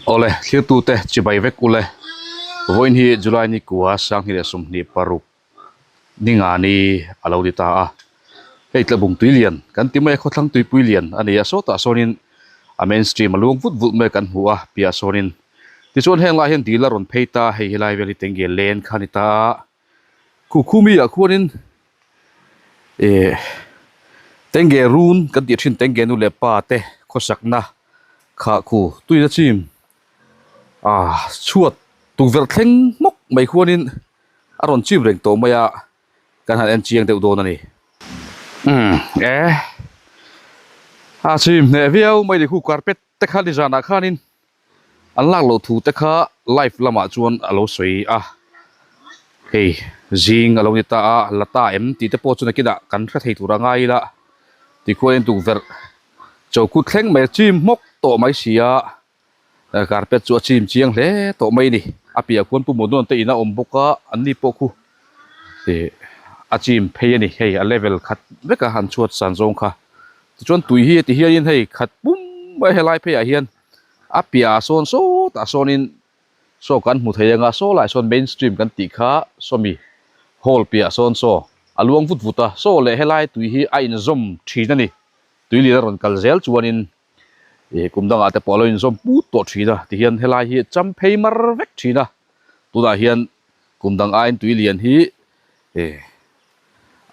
Awle thirtute chibai vek ule vawiin hi July ni kua sanghnih leh 26 ninga ni a lo ni ta a hei tlabung tui lian kan ti mai a khawthlang tuipui lian a ni a sawtah sawnin a main stream a luang vut vut mai kan hmu a piah sawnin tichuan heng lai hian dil a rawn phei ta hei helai vel hi tenge len kha a ni ta a. Khukhumi ah khuanin eh tenge run kan tih thin tenge nu leh pa te khawsakna kha khu tuina chim ah chhuat tukverh thleng hmawk mai khuanin a rawn chim reng tawh mai a kan han en chiang deuh dawn a ni. Umm eh a chim hneh viau mai ni khu carpet te kha nizanah khanin An lak loh thu te kha live lamah chuan a lo sawi a, hei zing a lo ni ta a, la ta em tih te pawh chu nakinah kan hre thei tur a ngai ila tikhuain tukverh chokut thleng mai a chim hmawk tawh mai si a, carpet chu a chim chiang hle tawh mai a ni. A piah khuan Pu Muanuan te in a awm bawk a, an ni pawh khu ih a chim phei a ni, hei a level khat vek a an chhuat san zawng kha. Tichuan tui hi ti hianin hei khat pum mai helai pheiah hian a piahah sawn sawtah sawnin saw kan hmu thei anga saw laiah sawn main stream kan tih kha sawmi hall piahah sawn saw a luang vut vut a saw leh helai tui hi a inzawm thin a ni tui lian a rawn kal zel chuanin ih kum dangah te pawh a lo inzawm put tawh thin a tihian helai hi cham phei mar vek thin a tunah hian kum dang aiin tui lian hi ih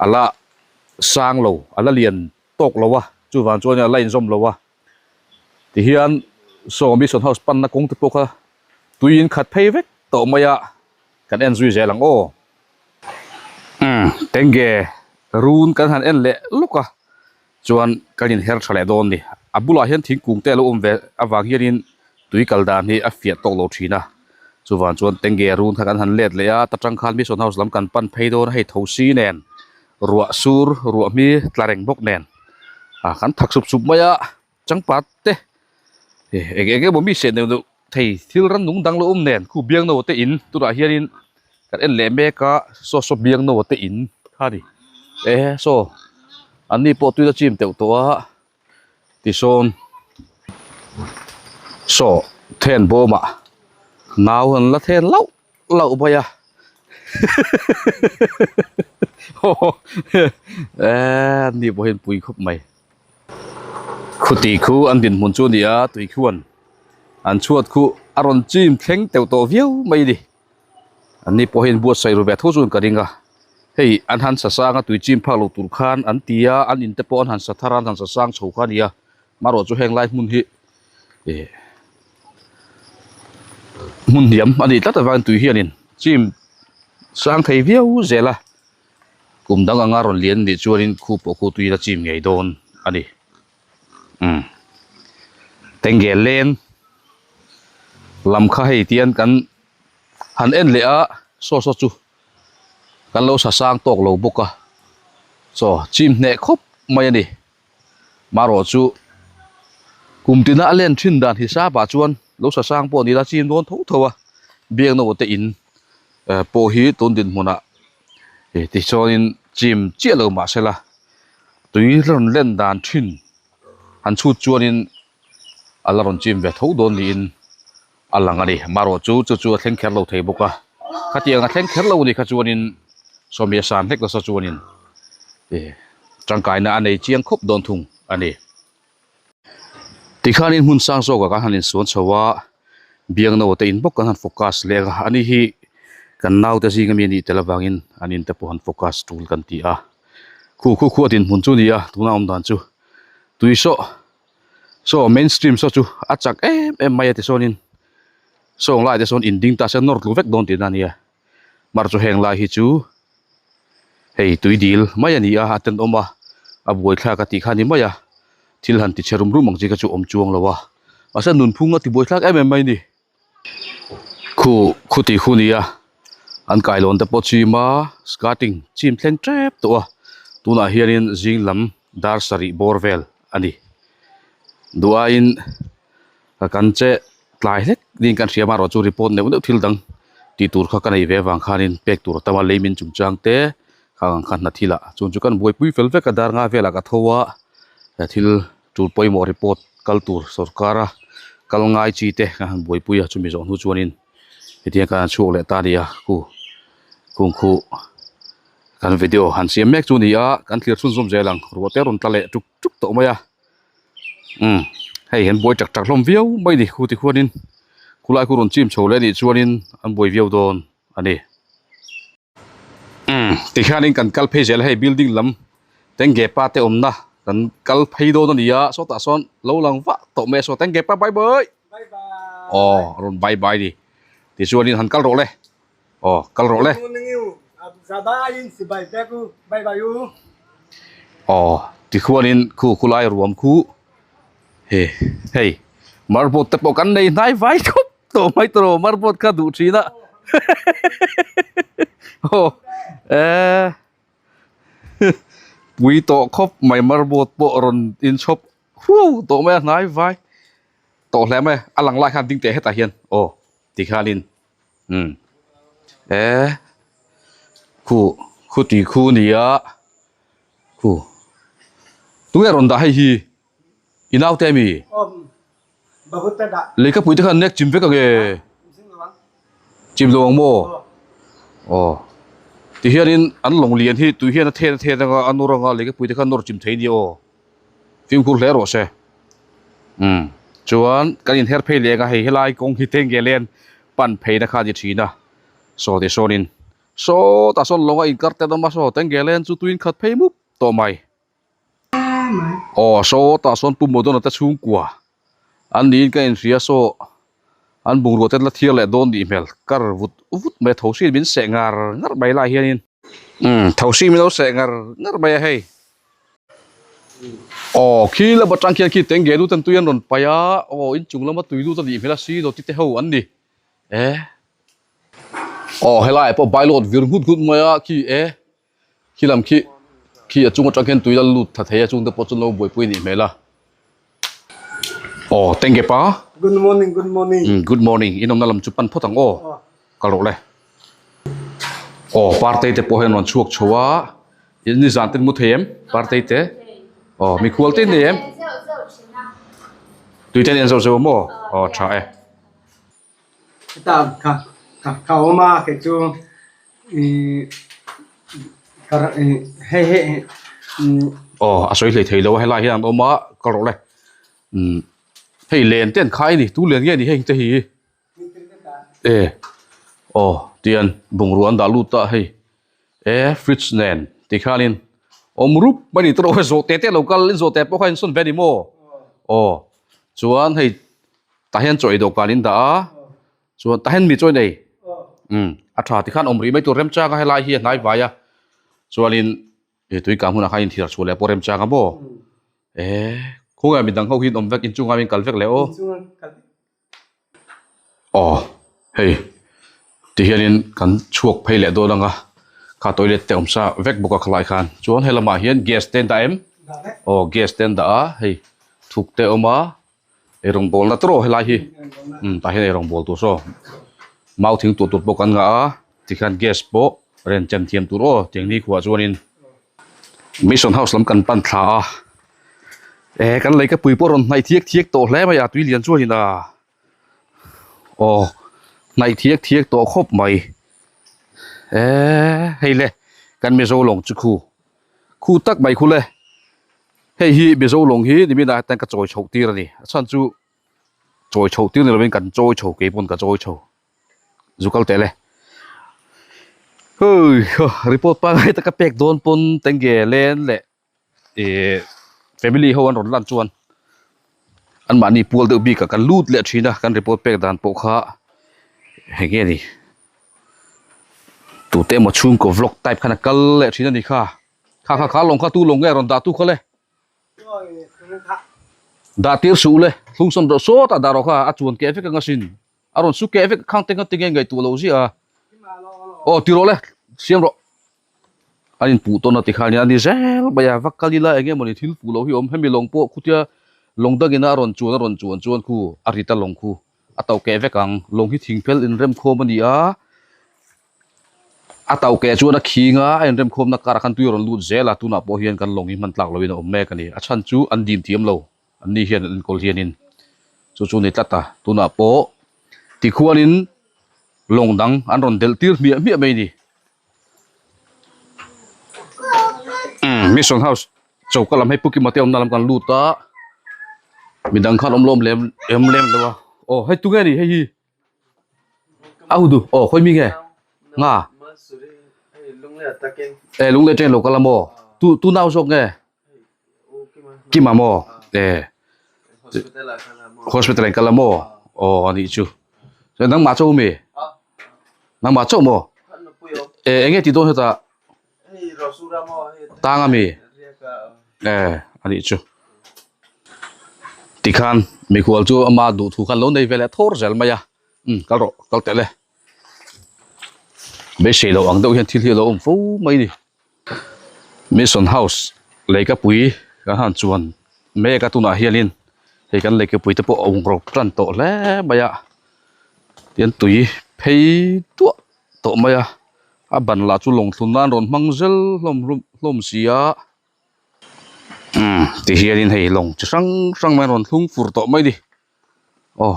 a la sang lo a la lian tawk lo a chuvang chuan a la inzawm lo a. Tihian saw mission house panna kawng te pawh kha tui in khat phei vek tawh mai a kan en zui zel ang aw. Umm tenge run kan han en leh lawk a chuan kan in her tha leh dawn ni a bulah hian thingkung te a lo awm ve avang hianin tui kal dan hi a fiah tawk lo thin a chuvang chuan tenge run kha kan han let leh a ta tang khan mission house lam kan pan phei dawn a hei tho si nen ruah sur ruah hmi tla reng bawk nen ah kan thak sup sup mai a changpat te eng eng emaw mi seh neuh neuh thei thil ran nung dang lo awm nen khu biangno te in tunah hianin kan en leh mek a saw saw biangno te in kha ni e saw an ni pawh tui la chim teuh tawh a tisawn saw then bawmah nau an la then lauh lauh mai a eee an ni pawh hian pui khawp mai khuti khu an dinhmun chu a ni a tui khuan an chhuat khu a rawn chim thleng teuh tawh viau mai a ni an ni pawh hian buatsaih ru ve tho chuan ka ring a hei an han sa sang a tui chim phak loh tur khan an ti a an in te pawh an han sa thar a an han sa sang chho kha a ni a marawh chu heng lai hmun hi eh hmun hniam a nih tlat avangin tui hianin chim sang thei viau zel a kum dang anga rawn lian nih chuanin khu pawh khu tui la chim ngei dawn a ni umm tenge leng lam kha hei tian kan han en leh a saw saw chu kan lo sa sang tawk lo bawk a chaw chim hneh khawp mai a ni. Marawh chu kum tina a len thin dan hisap ah chuan lo sa sang pawh ni la chim dawn tho tho a biak no te in pawh hi tun dinhmunah ih tichuanin chim chiah lo mahse la tui rawn len dan thin han chhut chuanin a la rawn chim ve tho dawn niin a lang a ni marawh chu chu chu a thleng kher lo thei bawk a khatiang a thleng kher lo ni kha chuanin sawmi a san hlek nasa chuanin ih tangkaina a nei chiang khawp dawn thung a ni tikhanin hmun sang zawkah kan han insuan chho a biangno te in bawk kan han focus leh a ani hi kan naute zinga mi a nih tel avangin an in te pawh han focus tul kan ti a khu khu khu a dinhmun chu a ni a tuna awm dan chu tui sawh. Saw main stream saw chu a chak em em mai a tichuanin sawng lai te sawn in ding ta se nawr tlu vek dawn tihna a nia mar chu heng lai hi chu hei tui dil mai a ni a a tenawm a a buaithlak a tih kha a ni mai a thil han ti chhe rum rum ang chi kha chu awm chuang lo a mahse nunphung a ti buaithlak em em mai a ni. Khu khu tih khu nia an kailawn te pawh chim a skirting chim thleng tep tawh a tunah hianin zing lam dar sarih bawr vel a ni duh aiin kan che tlai hlek ding kan hria amaherawhchu report neuh neuh thil dang tih tur kha ka nei ve avang khanin pek tur a tam a leimin chungchang te khang ang kha hna thil ah chuan chu kan buaipui fel vek a dar nga velah ka tho a thil tul pawimawh report kal tur sorkar a. Kal ngai chi te kan han buaipui a chumi zawh hnu chuanin hetiang khan an chhuak leh ta a ni a khu khung khu kan video han siam mek chu a ni a kan thlir chhunzawm zel ang ruah te a rawn tla leh tuk tuk tawh mai a umm hei an buai tak tak hlawm viau mai a ni khu tikhuanin khulai khu rawn chim chho leh a nih chuanin an buai viau dawn a ni. Umm tikhianin kan kal phei zel a hei building lam tengge pa te awmna kan kal phei dawn a ni a sawtah sawn lo lang vah tawh mai a saw tengge pa bye bye aw a rawn bye bye ni tichuanin han kal rawh le aw kal rawh le aw tikhuanin khu khulai ruam khu he hei marble te pawh kan nei hnai vai khawp. Tawh mai tawh marbot kha duh thin a aw eh pui tawh khawp mai marbot pawh rawn in chhawp huau tawh mai a hnai vai tawh hle mai a lang lai khan ding teh hetah hian aw tikhanin umm eh khu khu tui khu a ni a khu tunge rawn dah hei hi i naute ami. Lehkhapui te khan nek chim vek ang e. Chim lo ang maw? Aw. Ti hianin an lawng lian hi tui hian a then a then anga a nawr anga lehkhapui te khan nawr chim thei nia aw. Fimkhur hle rawh se. Umm. Chuan kan inher phei leh anga hei helai kawng hi teng nge len pan pheina kha a ni thin a. Saw ti sawnin sawtah sawn lawng a inkar tel awm a saw teng nge len chu tuiin khat phei mup tawh mai. Aw saw tah sawn Pu Modona te chhungkua an niin ka inhria saw an bungrua te la thiar leh dawn nih hmel kar vut vut mai a thosi min seh ngar ngar mai lai hianin umm thosi min lo seh ngar ngar mai a hei aw khi lam atang khian khi tengge lut an tui an rawn paih a aw inchung lama tui lut a nih hmel a si dawti te ho an ni e aw helai ah pawh baiload vir nghut nghut mai a khi e. Khi lam khi khi a chung atang khian tui la lut tha thei a chung te pawh chu an lo buaipui anih hmel a. Aw thank you pa. Good morning good morning. Umm good morning in awmna lam chu pan phawt ang aw kal rawh le. Aw partei te pawh hian rawn chhuak chho a nizan te an mu thei em partei te aw mikhual te an nei em tui te an en zeuh zeuh a maw aw tha e. Heta ka ka ka awm a kei chu ihh ka ih hei hei umm. Aw a sawi hlei thei lo a helai hian an awm a ka rawh le umm hei len te an khai a ni tu len nge ni heng te hi e aw tian bungrua an dah lut a hei e fridge nen tikhanin awm rup mai a ni tawh zawhte te a lo kal in zawhte pawh kha in sawn ve a ni maw aw chuan hei. Tah hian chaw ei dawhkan in dah a, chuan tah hian mi chaw in ei umm a tha tikhan awm rih mai tur remchang a helai hi a hnai vai a chuanin ih tui kang hunah khan inthiar chhuah leh pawh remchang a maw eh khawnge midang ho hi an awm vek inchungah min kal vek leh aw. Aw hei ti hianin kan chhuak phei leh dawn ang a kha toilet te awm sa vek bawk a khalai khan chuan helamah hian gas te an dah em aw gas te an dah a hei thuk te a awm a. Eirawngbawlna tawh helai hi umm tah hian eirawngbâwl tur saw mau thing tuah tur pawh kan ngah a tikhian gas pawh ren chem thiam tur aw tiang ni khuah chuanin mission house lam kan pan thla a eh kan leikapui pawh rawn hnaih thiak thiak tawh hle mai a tui lian chuanin a aw hnaih thiak thiak tawh khawp mai eh hei le kan mizo lawng chu khu khu tak mai khu le. Hei hi Mizo lawng hi nimin ah hian ka chawi chhoh tir a ni a chhan chu chawi chhoh tir ni lovin kan chawi chho kei pawn ka chawi chho zu kal teh le hui report pangngai taka pek dawn pawn tenge len leh ih family ho an rawn lan chuan anmahni pual deuh bik ah kan lut leh thin a kan report pek dan pawh kha heng nge ni tute emaw chhungkaw vlog type khan a kal leh thin a ni kha. Kha kha kha lawng kha tu lawng nge rawn dah tu kha le. Dah tir suh le thlung sawn rawh sawtah dah rawh kha a chuan keh vek anga sin. A rawn su keh vek khang te nga tinge ngaihtuah lo ziah a. Aw ti rawh le siam rawh. An in puh tawn a ti khan a ni zel mai a va kal ila eng emawni thil fuh loh hi awm hemi lawng pawh khutia lawng dangin a rawn chuan a rawn chuan chuan khu a rit a lawng khu a to keh vek ang lawng hi thingphel inremkhawm a ni a. A tau keh chuan a khing a, a inremkhawmna karah khan tui a rawn lut zel a, tunah pawh hian kan lawng hi hman tlak loin a awm mek a ni. A chhan chu an dim thiam lo, an ni hian an enkawl hianin. Chu chu ni tlat a, tunah pawh tikhuanin lawng dang an rawn delh tir hmiah hmiah mai a ni. Umm mission house choka lam hei pu Kima te awmna lam kan lut a, midang khan awm lawm lem em lem lo a, aw hei tunge ni hei hi a hu duh aw khawi mi nge nga e lunglei atangin lo kal a maw tu tu nau zawk nge. Kima maw e hospital ah in kal a maw aw a nih chu chuan nangmah chauh ami nangmah chauh maw e eng nge tih dawn hetah tang ami e a nih chu tikhan mikhual chu ama duh thu khan lo nei ve leh thawr zel mai a umm kal rawh kal teh le beisei loh ang deuh hian thil hi a lo awm fo mai a ni. Mission House leikapui kan han chuan mek a tunah hianin hei kan leikapui te pawh a awng rawk tan tawh hle mai a tian tui phei duah tawh mai a a ban lah chu lawng thlun nan rawn hmang zel hlawm hlawm si a umm ti hianin hei lawng chi hrang hrang mai a rawn thlung fur tawh mai a ni. Aw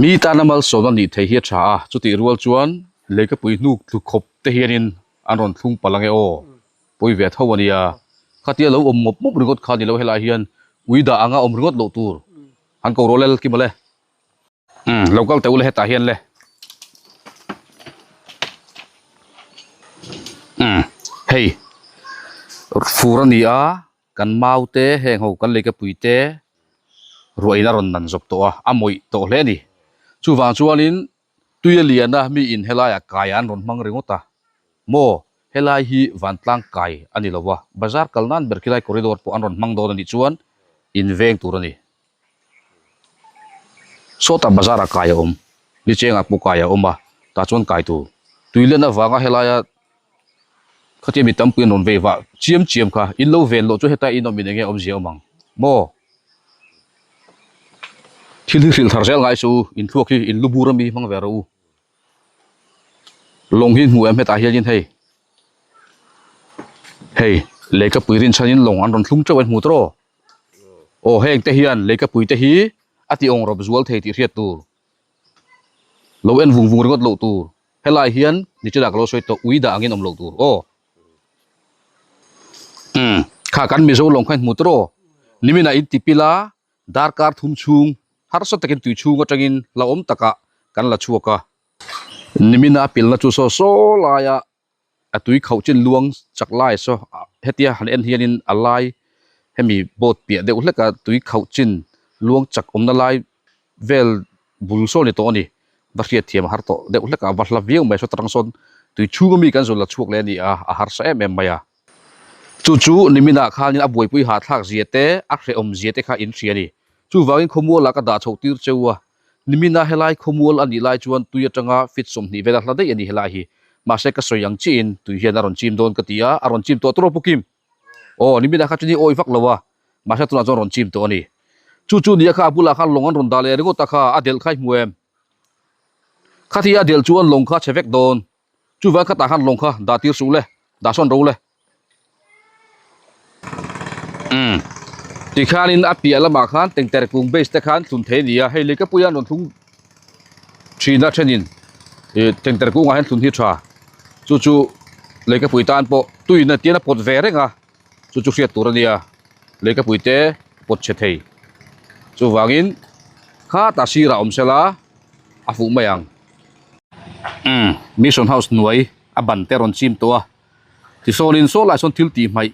mi tana malsawmna nih theih hi a tha a chutih rual chuan leikapui hnuk tlu khawp te hianin an rawn thlung palh ange aw pawi ve tho a nia khatia lo awm mawp mawp ringawt kha ni lo helai hian ui dah anga awm ringawt loh tur an ko rawh lel ki mawle umm lo kal teh ule hetah hian le umm hei fur a ni a. Kan mau te heng ho kan leikapui te ruah in a rawn nan zawp tawh a, a mawih tawh hle a ni. Chuvang chuanin tui a lian a, mi in helaiah kai an rawn hmang ringawt a, maw helai hi vantlang kai a ni lo va, bazar kal nan ber khilai corridor pawh an rawn hmang dawn a nih chuan in veng tur a ni. Sawtah bazar ah kai a awm, Lichengah pawh kai a awm a, tah chuan kai tur. Tui len avanga helaia Khatia mi tampui an rawn vei vah chiam chiam kha in lo ven loh chu heta in awm in enge awmzia awm ang maw? Thil hi hrilh thar zel ngai suh u, in thluak hi in lu bur ami hmang ve rawh u. Lawng hi hmu em hetah hianin hei hei lehkapui rinchhanin lawng an rawn thlung teuh a in hmu tawh aw heng te hian lehkapui te hi a ti awng rawp zual thei tih hriat tur lo en vung vung ringawt loh tur. Helai hian nichina ka lo sawi tawh ui dah angin awm loh tur aw. Umm kha kan Mizo lawng kha in hmu tawh aw. Niminah in ti pil a, darkar thum chhung harsa takin tui chhung atangin hlauhawm takah kan la chhuak a. Nimina a pilna chu saw saw laia a tui khauh chin luang chak lai saw hetia han en hianin a lai hemi boat piah deuh hleka tui khauh chin luang chak awmna lai vel bul saw ni tawh a ni va hriat thiam a har tawh deuh hlek a va hla viau mai saw tarang sawn tui chhunga mi kan zawn la chhuak leh a ni a a harsa em em mai a chu chu niminah khanin a buaipui hahthlak zia te a hrehawm zia te kha in hria a ni chuvangin khawmualah ka dah chhoh tir cheu a. Nimina helai khawmual a nih lai chuan tui atanga feet 20 vela hla daih a ni helai hi. Mahse ka sawi ang chiahin tui hian a rawn chim dawn ka ti a, a rawn chim tawh tawh pu Kim. Aw, nimina kha chu ni awi vak lo a, mahse tunah chuan rawn chim tawh a ni. Chu chu nia kha a bulah khan lawng an rawn dah leh ringawt a kha, a delh kha i hmu em? Khatia a delh chuan lawng kha a chhe vek dawn. Chuvang khatah khan lawng kha dah tir suh le, dah sawn ro le. Umm. Tikhanin a piah lamah khan tengter kung base te khan thlun thei a ni a, hei Lehkhapuia an rawn thlung thin a thenin ih tengter kungah hian thlun hi tha. Chu chu Lehkhapui tan pawh tuiin a tian a pawt ve reng a, chu chu hriat tur a nia, Lehkhapui te pawt chhe thei. Chuvangin khatah sirah awm sela a fuh mai ang. Umm mission house hnuai a ban te a rawn chim tawh a tisawnin saw lai sawn thil tih hmaih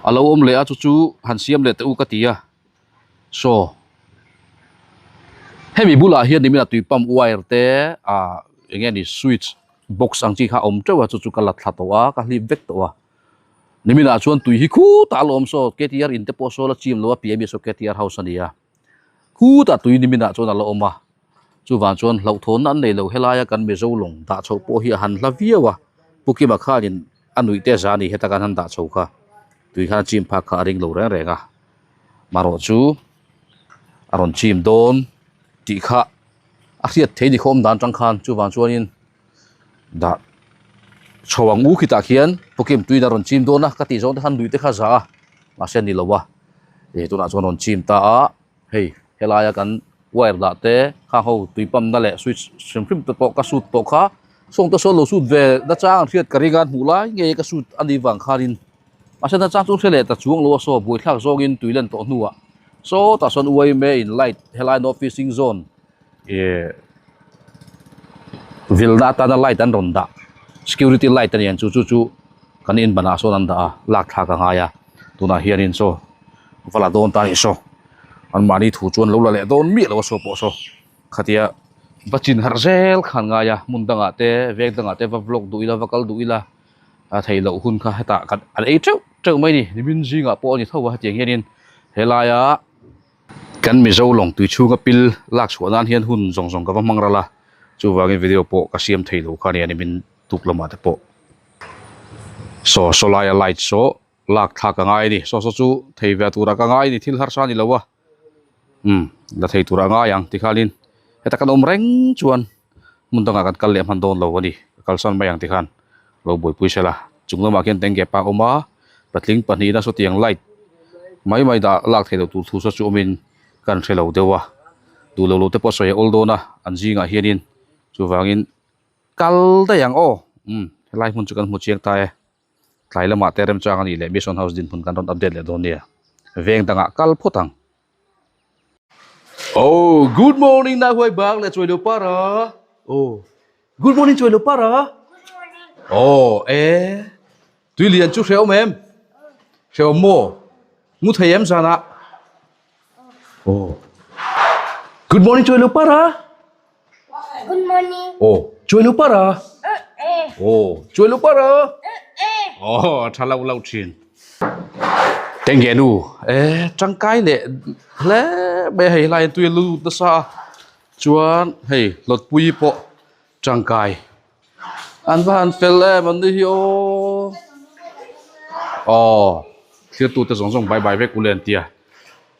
a lo awm leh a chu chu han siam leh teh u ka ti a saw hemi bulah hian nimin a tui pump wire te ah eng nge ni switch box ang chi kha a awm teuh a chu chu ka la thla tawh a ka hlip vek tawh a nimin ah chuan tui hi khutah a la awm saw ktr in te pawh saw la chim lo a piah ami saw ktr house a ni a. Khutah tui niminah chuan a la awm a, chuvang chuan hlauhthawnna an nei lo helaia kan Mizo lawng dah chhoh pawh hi a han hla viau a, Pu Kima khanin a nuih te za ni heta kan han dah chho kha tui khan a chim phak kha a ring lo reng reng a, marawh chu a rawn chim dawn tih kha a hriat thei ni khawm dan tang khan chuvang chuanin dah chho ang u khitah khian Pu Kim tuiin a rawn chim dawn a ka tih zawng te khan nuih te kha za a, mahse a ni lo a. Ih tunah chuan rawn chim ta a hei helaia kan wire dah te khang ho tui pump na leh switch hrim hrim te pawh ka sut tawh kha sawng te sawn lo sut ve nachang an hriat ka ring a an hmuh lai ngei ka sut a nih vang khanin mahse nachang chu an hre leh ta chuang lo a saw buaithlak zawngin tui len tawh hnuah sawtah sawn uaime in light helai no fishing zone ih vilna atana light an rawn dah security light a ni ang chu chu chu kan in banah sawn an dah a lak thlak a ngai a tunah hianin saw va la dawn ta a nih saw an mahni thu chuan lo la leh dawn miah lo a saw pawh saw khatia va chin harh zel kha an ngai a hmun dangah te veng dangah te va vlog duh ila va kal duh ila a theih loh hun kha hetah kan an ei teuh teuh mai a ni nimin zingah pawh a ni tho a hetiang hianin helaia Kan Mizo lawng tui chhunga pil lak chhuah nan hian hun zawng zawng ka va hmang ral a, chuvangin video pawh ka siam thei lo kha nia nimin tuk lamah te pawh. Saw saw laia light saw lak thlak a ngai a ni, saw saw chu thei ve tura ka ngai a ni thil harsa a ni lo a, umm la thei tura a ngai ang tikhanin heta kan awm reng chuan hmun dangah kan kal leh hman dawn lo a ni, ka kalsan mai ang tikhan lo buaipui sela chung lamah khian tengge pa a awm a patling pahnihna sawtiang light mai mai dah lak theih loh tur thu saw chu awmin kan hre lo deuh a duh lo lo te pawh sawi a awl dawn a an zingah hianin chuvangin kal daih ang aw umm helai hmun chu kan hmu chiang ta e tlai lamah te remchang a nih leh mission house dinhmun kan rawn update leh dawn nia veng dangah kal phawt ang. Oh good morning na huai bak le chuai lo para oh good morning chuai lo para oh e tui lian chu hrehawm em hrehawm maw ngu thei em zana oh good morning chuai lo para Good morning. Oh chuai lo para oh chuai lo para oh tha lo lo thin Tengge nu e tangkai leh hle mai a hei helai tui a lut nasa a chuan hei hlawtpui pawh tangkai an va han fel em an ni hi aw aw thirtute zawng zawng bye bye vek ule an tia.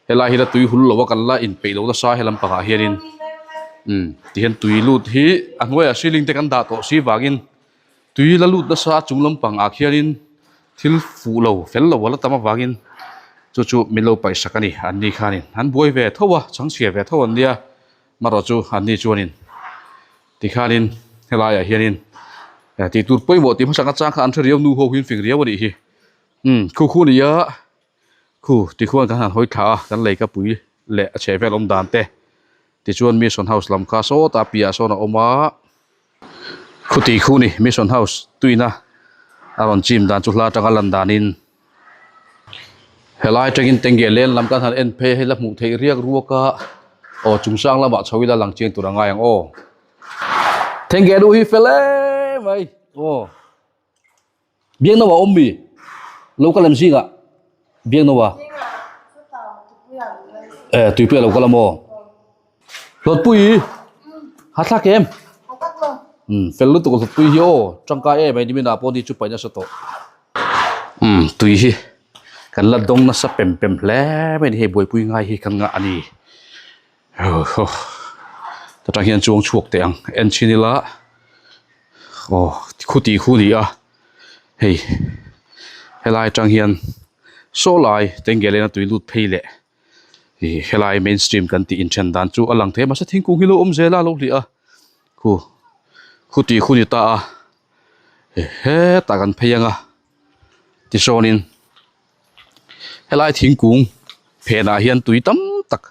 Helai hi la tui hul lo a kan la inpeih lo nasa he lampangah hianin umm tihian tui lut hi a hnuaiah ceiling te kan dah tawh si vangin tui la lut nasa a chung lampangah khianin thil fuh lo fel lo a la tam avangin chu chu min lo paih sak a ni an ni khanin an buai ve tho a chhangchhia ve tho an nia marawh chu an ni chuanin tikhanin helaiah hianin tih tur pawimawh tih hmasa atang kha an hre riau nu ho hi an fing riau a nih hi umm khu khu nia. Khu tikhuan kan han hawi thla a, kan lei ka pui leh a chhehvel awm dan te tichuan Mission House lam kha sawtah piahah sawn a awm a, khu tih khu ni Mission House tuina a rawn chim dan chu hla atanga lan danin helai atangin tengge len lam kan han en phei a hei la hmuh theih riak ruak a, aw chungchang lamah chho ila lang chiang tur a ngai ang aw. Tengge nu hi fel em mai aw. Biakno a awm mi? Lo kal em zingah? Biakno a? Eh, tuipui a lo kal a maw? Hlawtpui, ha thlak em? Um, fel lutuk hlawtpui hi aw, tangkai em ai niminah pawh ni chu paih nasa tawh. Um, tui hi kan la dawng nasa pem pem hle mai ni hei buaipui ngai hi kan ngah a ni. Atang hian chuang chhuak teh ang en chhin ila aw khu tih khu ni a hei helai atang hian saw lai tengge lena tui lut phei leh ih helai main stream kan tih inthen dan chu a lang thei a mahse thingkung hi lo awm zel a lo hliah a khu khu tih khu ni ta a hetah kan phei ang a tisawnin. Helai thingkung phenah hian tui tam tak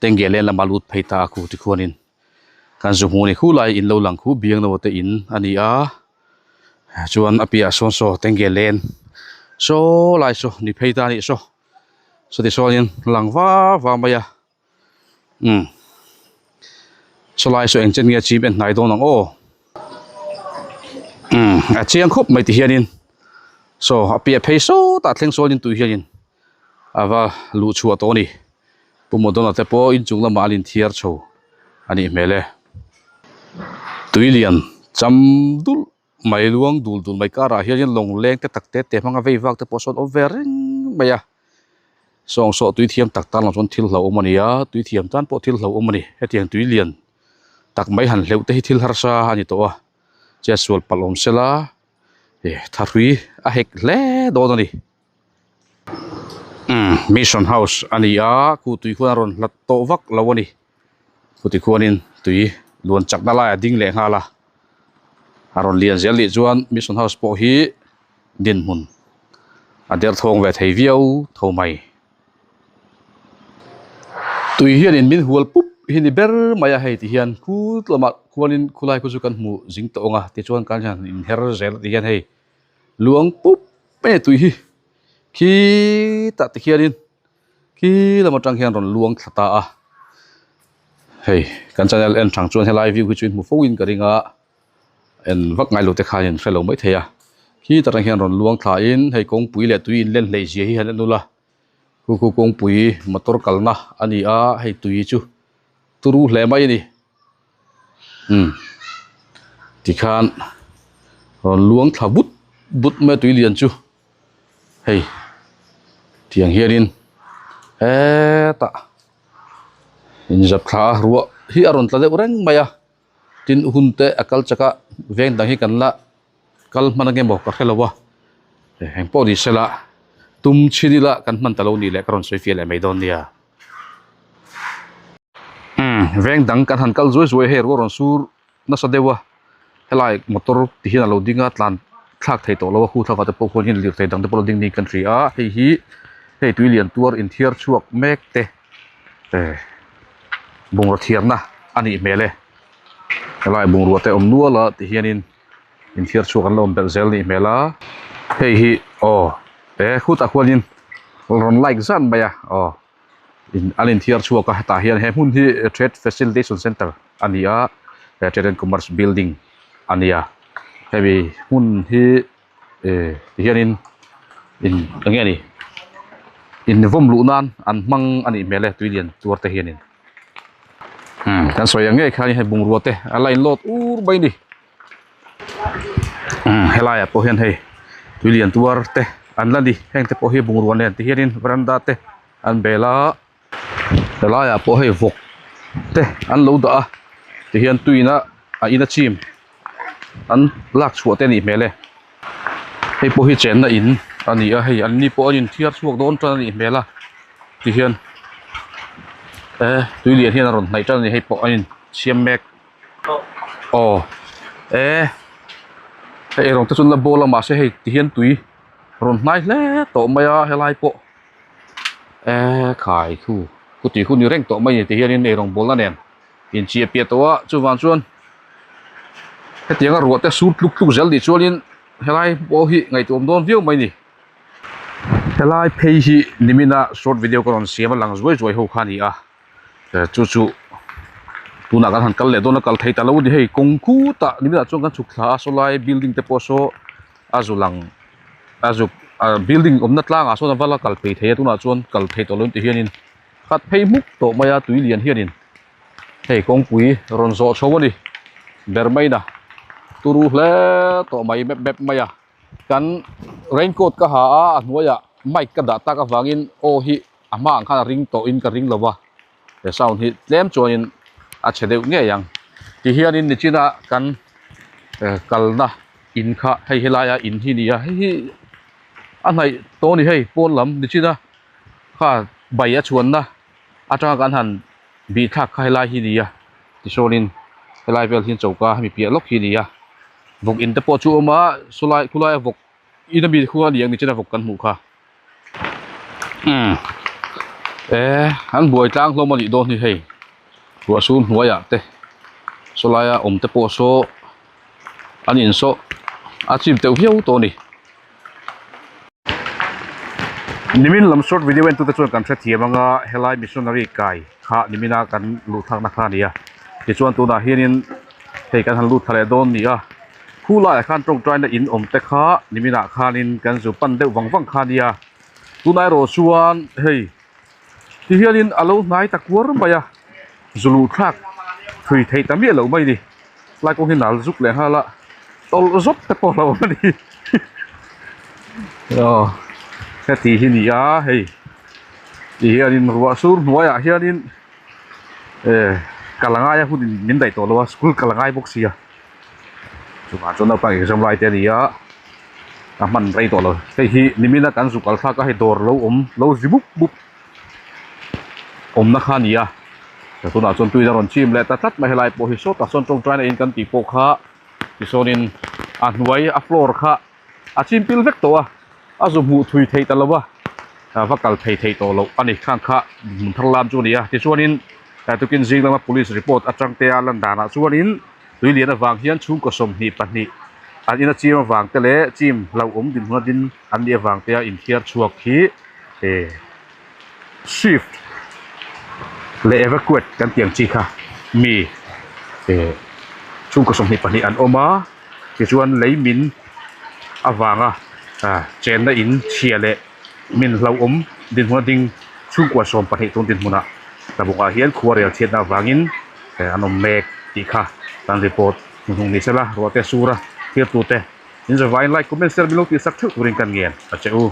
tengge leng lama lut phei ta a khu tikhuanin kan zu hmu a ni khulai in lo lang khu biangno te in a ni a chuan a piahah sawn saw tengge len saw lai saw ni phei ta a nih saw chuti chuanin lang va va mai a. Umm sawlai saw eng chen nge chim en hnai dawn ang aw umm a chiang khawp mai ti hianin saw a piah phei sawtah thleng sawnin tui hianin a va luh chhuah tawh a ni Pu Modona te pawh inchung lamah an inthiar chho a nih hmel e tui lian cham dulh mai luang dul dul mai karah hianin lawng leng te tak te te hmanga vei vak te pawh sawn awm ve reng mai a sawng saw tui thiam tak tan lo chuan thil hlauhawm a ni a tui thiam tan pawh thil hlauhawm a ni hetiang tui lian tak mai han hleuh te hi thil harsa a ni tawh a chetsual palh awm sela ih thahrui a hek hle dawn a ni. Umm mission house a ni a khu tui khuan a rawn hlat tawh vak lo a ni chuti khuanin tui luan chakna lai a ding leh nghal a a rawn lian zel nih chuan mission house pawh hi dinhmun a derthawng ve thei viau tho mai. Tui hianin min hual pup hi ni ber mai a hei ti hian khut lamah khuanin khulai khu chu kan hmu zing tawh ang a tichuan kan hian inher zel ti hian hei luang pup mai a tui hi khitah ti khianin khi lam atang hian rawn luang thla ta a hei kan channel en thang chuan helai view hi chu in hmu fo in ka ring a en vak ngai lo te khan in hre lo mai thei a khitah atang hian rawn luang thla in hei kawngpui leh tui in len hleih zia hi han en ula. Khu khu kawngpui motor kalna a ni a hei tui chu turu hle mai a ni umm tikhan rawn luang thla but but mai a tui lian chu hei tiang hianin hetah inzap thla a ruah hi a rawn tla deuh reng mai a tin hun te a kal chak a veng dang hi kan la kal hman ange maw ka hrelo a eng pawh ni sela tum chhin ila kan hman ta lo nih leh ka rawn sawi fiah leh mai dawn nia umm veng dang kan han kal zuai zuai a hei ruah rawn sur nasa deuh a helai motor ti hian a lo ding a tlan thlak thei tawh lo a hu thlak ah te pawh khuan in lirthei dang te pawh lo ding niin kan hria a hei hi hei tui lian tuar inthiar chhuak mek te eh bungraw thiarna a nih hmel e helai bungrua te awm nual a ti hianin. Inthiar chhuak an lo awm belh zel nih hmel a hei hi aw he khutah khuanin rawn like zan mai a aw in an inthiar chhuak a hetah hian he hmun hi trade facilitation centre a ni a he trade and commerce building a ni a hemi hmun hi eh ti hianin in eng nge ni in vawm luh nan an hmang a nih hmel e tui lian tuar te hianin umm kan sawi ang ngei khan hei bungrua te a la inload ur mai a ni. Umm helaiah pawh hian hei tui lian tuar te an la ni heng te pawh hi bungrua nen ti hianin veranda te an bel a helaiah pawh hei vawk te an lo dah a tihian tuiin a a in a chim an lak chhuah te a nih hmel e hei pawh hi chenna in a ni a hei an ni pawh an inthiar chhuak dawn tan a nih hmel a tihian eh tui lian hian a rawn hnaih tan a ni hei pawh an insiam mek. Aw e hei erawng te chuan la bawl a mahse hei ti hian tui rawn hnai hle tawh mai a helai pawh e khai thu khutui hun ni reng tawh mai a ni ti hianin eirawng bawlna nen inchiah piah tawh a chuvang chuan hetianga ruah te sur tluk tluk zel nih chuanin helai pawh hi ngaihtuah awm dawn viau mai a ni helai phei hi nimina short video ka rawn siam a lang zuai zuai ho kha a ni a. Chu chu tunah kan han kal leh dawn a kal thei ta lo a ni hei kawng khutah ni minah chuan kan chhuk thla a sawlai building te pawh saw a zu lang a zuk ah building awmna tlangah sawn a va la kal phei thei a tunah chuan kal thei tawh lo ang tih hianin khat phei hmuk tawh mai a tui lian hianin hei kawngpui rawn zawh chho a ni ber main a turu hle tawh mai mep mep mai a kan raincoat ka ha a a hnuaiah mic ka dah tak avangin aw hi. A hma ang khan a ring tawh in ka ring lo va he sound hi tlem chuanin a chhe deuh ngei ang ti hianin nichina kan kalna in kha hei helaia in hi a ni a hei hi a hnaih tawh a ni hei pawn lam nichina kha bai a chhuanna atanga kan han bih thlak kha helai hi a ni a tichuanin helai vel hian choka hemi piah lawk hi a ni a vawk in te pawh chu a awm a sawlai khulai a vawk in ami khu a ni ang nichina vawk kan hmuh kha. Umm eh an buai tlang hlawm a nih dawn hi hei ruah sur hnuaiah te saw laia awm te pawh saw an in saw a chim teuh viau tawh a ni. Nimin lam short video en tute chuan kan hrethiam anga helai missionary kai kha nimina kan luh thlakna kha a ni a tichuan tunah hianin hei kan han lut thla leh dawn a ni a. Khu laiah khan tawngtaina in awm te kha niminah khanin kan zu pan deuh vang vang kha nia tunah erawh chuan hei ti hianin a lo hnai ta kuar mai a zu luh thlak thui theih ta miah loh mai a ni lai kawng hi nal zuk leh nghal a tawlh zawt te pawh a lo awm a ni aw heti hi ni a hei ti hianin ruah sur hnuaiah hianin eh kal a ngai a hun in min daih tawh lo a school kal a ngai bawk sia. Chuvang chuan naupang exam lai te a ni a. A hman rei tawh lo hei hi nimina kan zuk al thlak a hei dawr lo awm lo zi mup mup awmna kha a ni a tunah chuan tuin a rawn chim leh ta tlat mai helai pawh hi sawtah sawn tawngtaina in kan tih pawh kha tichuanin a hnuai a floor kha a chim pil vek tawh a a zu hmuh thui theih ta lo a va kal thei thei tawh loh a ni khang kha hmun thar lam chu a ni a tichuanin tukin zing lama police report atang te a lan danah chuanin. Tui lian avang hian chhungkaw 22 an ina chim avang te leh chim hlauhawm dinhmun a din an nih avang te a inthiar chhuak hi eh shift leh evacuate kan tih ang chi kha mi eh chhungkaw 22 an awm a tichuan lei min avanga ah chenna in chhia leh min hlauhawm dinhmun a ding chhungkua 12 tun dinhmunah tlabawkah hian khuarel chhiatna avangin. An awm mek tih kha kan report hnuhnung ni sela ruahte sura thirtute in zavaiin like comment share min lo tihsak theuh turin kan ngen a che u.